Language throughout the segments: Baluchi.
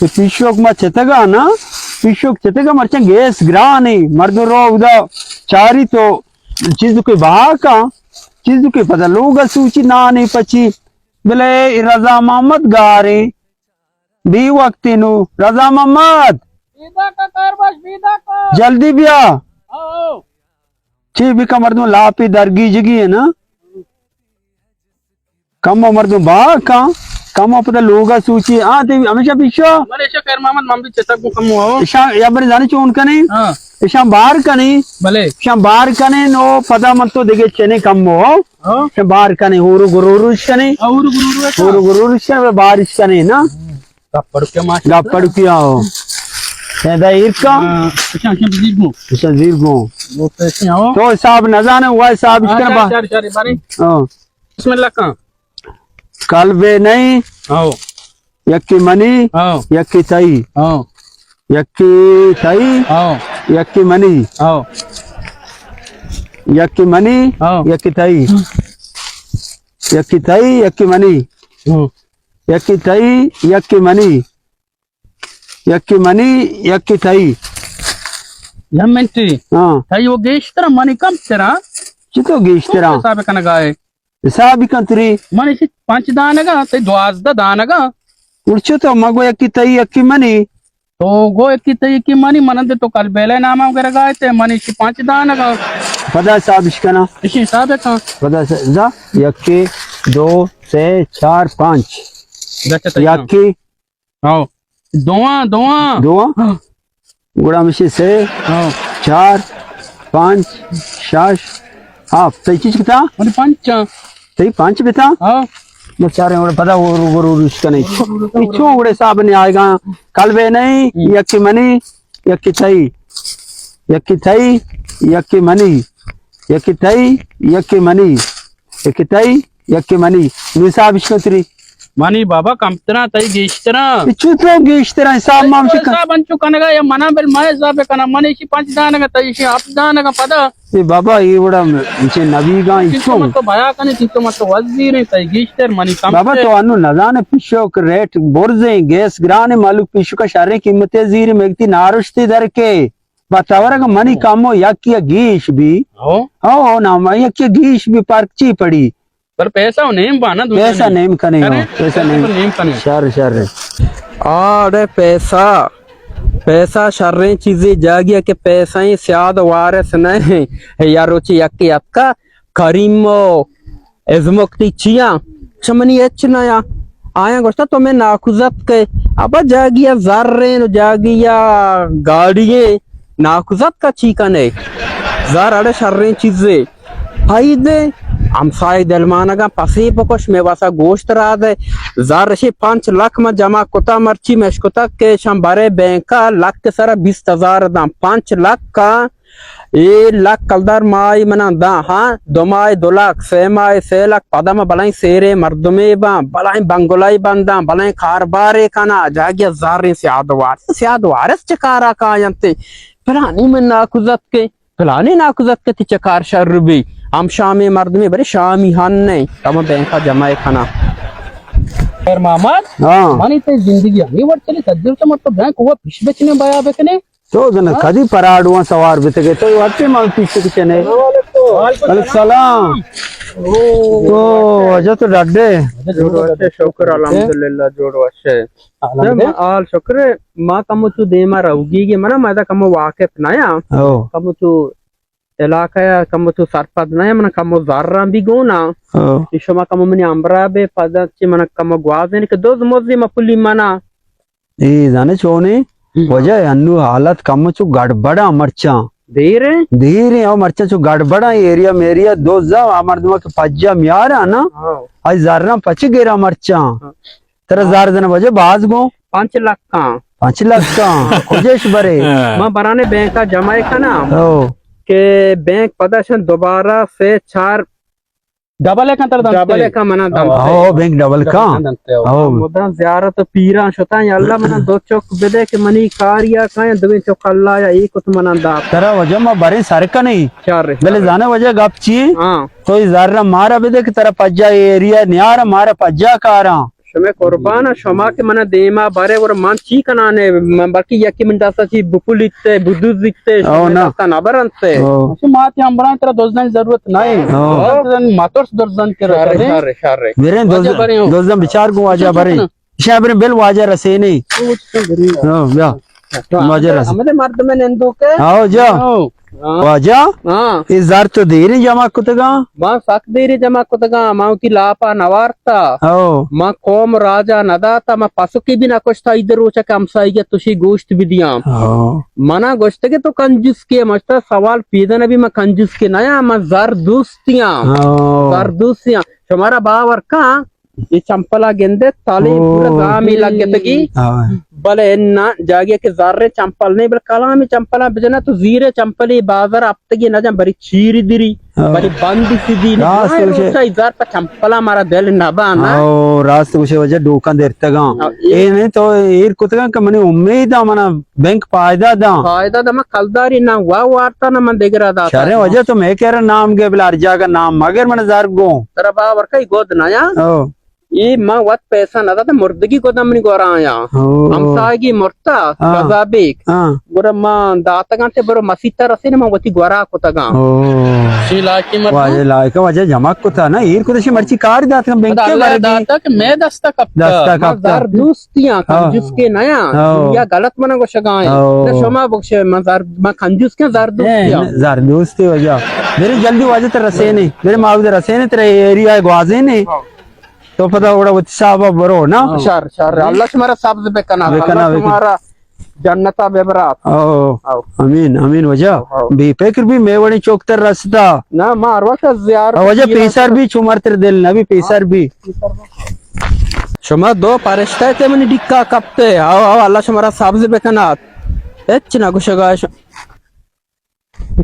تو پیشوک ما چتگا نا، پیشوک چتگا، مرچاں گیس گرانے، مردم رو اودا چاری تو چیز کوئی بہا کا، چیز کوئی پدا لوگ سوچی نانے پچی، بلے رضا محمد گارے، بے وقت نو۔ رضا محمد، بیدا کا کار باش، بیدا کا۔ جلدی بیا۔ آؤ، آؤ۔ چی بکا مردم لاپی درگیجگی ہے نا؟ کم مردم با کاں، کم پدا لوگا سوچی۔ آ، تے ہمیشہ پیشو۔ من ایشا خیر محمد، من بھی چتک کو کم ہو۔ ایشا یا بر زانی چون کنے؟ ہاں۔ ایشا بار کنے؟ بلے۔ ایشا بار کنے نو پدا من تو دیگه چنے کم ہو۔ ہاں۔ ایشا بار کنے، ہورو گروروش کنے۔ ہاں، ہورو گروروش کنے۔ ہورو گروروش کنے، بارش کنے نا۔ گپ پڑکیا ماشاءاللہ۔ گپ پڑکیا ہو۔ پیدا ایر کا؟ ہاں، اچھا، اچھا، زیر گو۔ اچھا، زیر گو۔ وہ پیسے ہو۔ تو حساب نہ جانے، وہ حساب اس ہاں، کر با۔ چار، چار، چار، بارے۔ ہاں۔ بسم اللہ کا۔ کل بے نہیں۔ ہاں۔ یکی منی۔ ہاں۔ یکی تئی۔ ہاں۔ یکی تئی۔ ہاں۔ یکی منی۔ ہاں۔ یکی منی۔ ہاں۔ یکی تئی۔ یکی تئی، یکی منی۔ ہاں۔ یکی تئی، یکی منی۔ یکی منی، یکی تئی۔ یک منٹ۔ ہاں۔ تئی وہ گیشترا، منی کم ترا۔ چی تو گیشترا؟ تو حساب کنگا ہے۔ حساب کن تری۔ من اسی پانچ دانگا، تئی دوازدہ دانگا۔ اور چو تو مگو یکی تئی، یکی منی۔ تو گو یکی تئی، یکی منی، منند تو کل بیلے نامہ گرگا ہے، تے من اسی پانچ دانگا۔ پدا حساب اش کنا۔ اسی حساب کن۔ پدا س-، دا، یکی، دو، سے، چار، پانچ۔ دچ تئی یکی۔ ہاں۔ دواں، دواں۔ دواں؟ ہاں۔ گڑا مشی سے، ہاں۔ چار، پانچ، شش، ہفت۔ تئی چیز کتا؟ منی پنچ۔ تئی پنچ بتا؟ ہاں۔ بس چاریں گڑا پدا وہ رو، وہ رو روش کنے۔ اچھو گڑے صاحب نے آئے گا۔ کل بے نہیں، ہم۔ یکی منی، یکی تئی۔ یکی تئی، یکی منی۔ یکی تئی، یکی منی۔ یکی تئی، یکی منی۔ نو حساب اش کن تری۔ منی بابا کمترا، تئی گیشترا۔ چو تو گیشترا، حساب ما ہمشی کن۔ حساب انچو کنگا یا منا بل ما حساب کنا، من ایشی پنچ دانگا، تئی ایشی ہفت دانگا پدا۔ اے بابا، اے وڑا انچے نبیگاں تئی تو ایشو۔ من تو بیا کنے، تئی تو من تو وزیریں، تئی گیشتر منی کمتر۔ بابا تو انو نزانے پیشو کہ ریٹ برزیں، گیس گرانے، مالوک پیشو کا شریں قیمتے زیریں، مگتی نارشتی در کے۔ بتاور اگہ منی ہو۔ کمو یکی گیش بی۔ ہو۔ ہو، نا، ما یکی گیش بی پرچی پڑی۔ پر پیسہ و نیم بانا دنیا پیسہ نیم۔ نیم کنے ہو، کرے؟ پیسہ نیم۔ نیم کنے۔ شر، شر۔ آڑے پیسہ، پیسہ شریں چیزے جاگی ہے کہ پیسہ ہی سیاد وارث نہیں۔ یا روچی یکی اتکا کریم و ازمک تئی چیاں؟ چہ منی ہچ نیا۔ آیاں گوشتا تو میں ناکوزتک ئے۔ ابا جاگیا زریں و جاگیا گاڑییں، ناکوزتکا چی کنے؟ زر اڑے شریں چیزے۔ پائیدے ہمسائے دلمانگاں پسے بکش، میں واسا گوشت را دے۔ زر اشی پنچ لکھ من جمع کتا، مرچی مشکتا کہ شم برے بینکا لکھ سرا بیست ہزار داں۔ پنچ لکھ کا اے لک کلدار ماہی منا داں، ہاں، دو ماہی دو لک، سے ماہی سے لک، پدا ما بلائیں سیرے مردمے باں، بلائیں بنگلہ بنداں، بلائیں کاربارے کناں، جاگہ زاریں سیاد وارث، سیاد وارث چہ کارا کاینت؟ پلانی من ناکوزتکیں، پلانی ناکوزتکیں، تئی چہ کار شر بی، ہم شامی مردمے، بلے شامی ہن نئیں، کم بینکا جمع کناں۔ خیر محمد، ہاں۔ منی تئی زندگی ہمیں وڑ چلی، سجل تو مت تو بینک ہوا پیش بچنے بیا بکنے۔ تو زن ہاں؟ کدی پراڈواں سوار بتگے؟ تو وقتی ما پیش کچنے۔ وعلیکم السلام۔ او، اجا تو ڈڈے۔ جوڑ وشے، شکر الحمدللہ، جوڑ وشے۔ الحمدللہ۔ حال شکر۔ ما کمو چو دیما روگی گے، منا ما دا کمو واقف نیا۔ او۔ کمو چو علاقہ یا کمو چو سرپد نیا، منا کمو زراں بی گونا۔ او۔ شما کمو منی امرا بے، پدا چی منا کمو گوازین کہ دوز موزی ما پلی منا۔ اے زانے چونے ہم۔ وجہ انو حالت کم چو گڑبڑاں مرچاں۔ دیر ایں؟ دیر ایں، او مرچاں چو گڑبڑاں، ایریا میریا دوزا، آ مردماں کہ پجا میارا نا، ہاں۔ آئی زراں پچ گرا مرچاں۔ ہاں۔ ترا زر دن وجہ باز گوں؟ پانچ لکھ کاں۔ پانچ لکھ کاں، کجش برے؟ ہاں۔ ما برانے بینکا جمع کنا۔ او۔ کہ بینک پدا شن دوبارہ سے چار ڈبل ءَ کن تر دنت۔ ڈبل ءَ کن منا دنت۔ او، بینک ڈبل کن۔ دنت۔ او۔ مدام زیارت و پیران شتاں، یا اللہ منا دو چک بدے کہ منی کاریا کاین، دویں چک اللہ یا ای کت منا دات۔ ترا وجہ ما بریں سر کنی۔ چار۔ بلے زانے وجہ گپ چی؟ ہاں۔ تو ای زر مارا بدے کہ ترا پجا ایریا نیار مارا پجا کاراں۔ شمئے قربان، شما کہ من دیما برے، ور من چی کنانے؟ من بلکہ یکی من دستا چی بپلیتے، بدزیتے، او شمئے نا۔ دستا نبرنتے۔ او۔ شما تی ہمبراں ترا دزدن ضرورت نہ۔ او۔ مترس درزن کرا شر، کرے۔ شر، شر۔ بریں واجہ دزدن، بریں ہو۔ دزدن بچار گوں واجہ بریں۔ شاہ بریں بل واجہ رسینے۔ او، چکن بریں۔ او، بیا۔ واجہ رس۔ ہمدے مردم نندوکے۔ آؤ جا۔ آؤ۔ ہاں۔ واجہ؟ ہاں۔ اے زر تو دیریں جمع کتگاں؟ ما سک دیریں جمع کتگاں، ما وتی لاپا نوارتا۔ او۔ ما قوم راجا نداتا، ما پسوکی بھی نکشتا، عید روچا کہ ہمسائیگی توشی گوشت بدیاں۔ او۔ منا گوشتگے تو کنجوس کے، مشتا سوال پیدا نبی، ما کنجوس کے نیا، ما زر دوستیاں۔ او۔ زر دوستیاں۔ شمارا باور کن، اے چمپلا گندے، تالے او۔ پورا زامی لگتگی۔ ہاں۔ بلے انا جاگے کہ زر چمپل نہیں، بلے کلامی چمپلا بجنا تو زیرے چمپلی بازار ہفتگی نہ جان، بری چیر دری، ہاں۔ بری بند سدی راست نہیں، گوشے۔ روچا زر پہ چمپلا مارا دل نہ بانا۔ او، راست گوشے واجہ ڈوکاں درتگاں۔ ہاں، اے اے نہیں تو ایر کتگاں کہ منی امید آ منا بینک فائدہ داں۔ فائدہ داں، من کلداری نہ وا وارتا نہ من دگرا داتا۔ شریں واجہ تو میں کہہ رہا نام گے بلا ہر جاگہ نام مگر من زر گوں۔ ترا باور کئی گود نہ یا؟ او۔ اے من وت پیسہ نہ داتا، مردگی گود منی گورا آیا۔ او۔ ہمساہگی مرتا، ہاں۔ قضا بیک۔ ہاں۔ گڑا من داتگاں تے برو مسیتا رسین من وتی گورا کتگاں۔ او۔ شی لاکی مرتا۔ واجہ لائق واجہ جمع کتا نا، ایر کتا شی مرچی کار داتگاں بینک پدا کے اللہ بارے دی۔ داتا کہ میں دستا کپتا۔ دستا من کپتا۔ زر دوست دوستیاں، ہاں۔ کنجوس کے نیا۔ ہاں۔ دنیا غلط منا گوشگا ہیں۔ ہاں۔ نہ شما بخشے، من زر، من کنجوس کے زر دوستیاں۔ زر دوستی وجہ۔ میرے جلدی واجہ تر رسے نہیں۔ میرے ماحول رسے نہیں، تیرے ایریا گوازے نہیں۔ ہاں۔ تو پتا اوڑا وتی صاحب برو نا۔ ہاں۔ شر، شر۔ اللہ شمارا سبز بکنا۔ بکنا، اللہ بکنا۔ شمارا جنتا ببرات۔ او۔ او۔ امین، امین وجہ۔ او، او۔ بے فکر بھی میں وڑی چوک تر رستا۔ نہ، ما ہر وقت زیارت او وجہ کیرا پیسر تر۔ بھی چومر تر دل نہ بھی پیسر بھی۔ شما دو پرشتہ تے منی ڈکا کپتے۔ آؤ، آؤ، اللہ شما را سبز بکنات۔ ہچ نہ گوشگا ش-،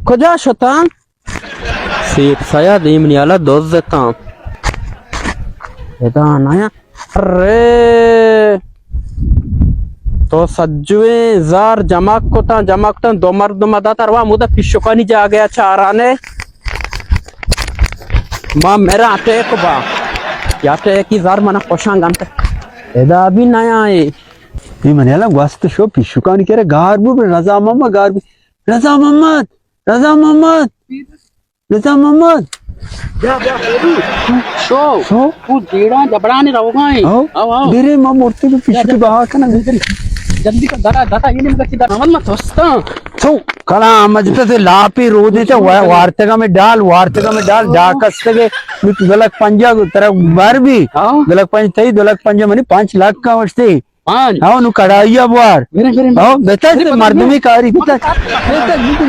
کجا شتاں؟ سیپ سید ایمنی اللہ دوز دتاں۔ ادا نیا۔ ارے! تو سجویں زار جمع کتاں، جمع کتاں، دو مردم دات، اروا مودا پیشکانی جاگہ چارانے۔ ما میرا اٹیک با۔ یا اٹیکی زار منا خوشاں گنت۔ ادا بھی نیا اے۔ اے منی الان گوست شو پیشکانی کرا گار بو، رضا محمد گار بو۔ رضا محمد، رضا محمد، رضا محمد۔ بیا، بیا، بیا۔ شو۔ شو؟ تو جیڑا جبڑانی روگا ہیں۔ آؤ۔ آؤ، آؤ۔ دیرے ما مرتے تو پیشکی بہا کنا۔ جلدی کر، درا، درا، یہ نہیں مگر کدھر۔ محمد ما توستا۔ تو کلا مجلس سے لاپی رو دیتے، وا-، وارتگا میں ڈال، وارتگا میں ڈال، ڈاک استگے۔ دو لکھ پنجا ترا بر بھی۔ ہاں۔ دو لکھ پنج تئی، دو لکھ پنجا منی، پانچ لکھ کا وشتے۔ پانچ۔ ہاں، نو کڑائی ء بوار۔ برے، برے، برے۔ ہاں، بہتر برے، سے برے، مردمی برے۔ کاری، بہتر۔ بہتر، بہتر،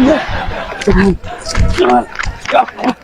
بہتر۔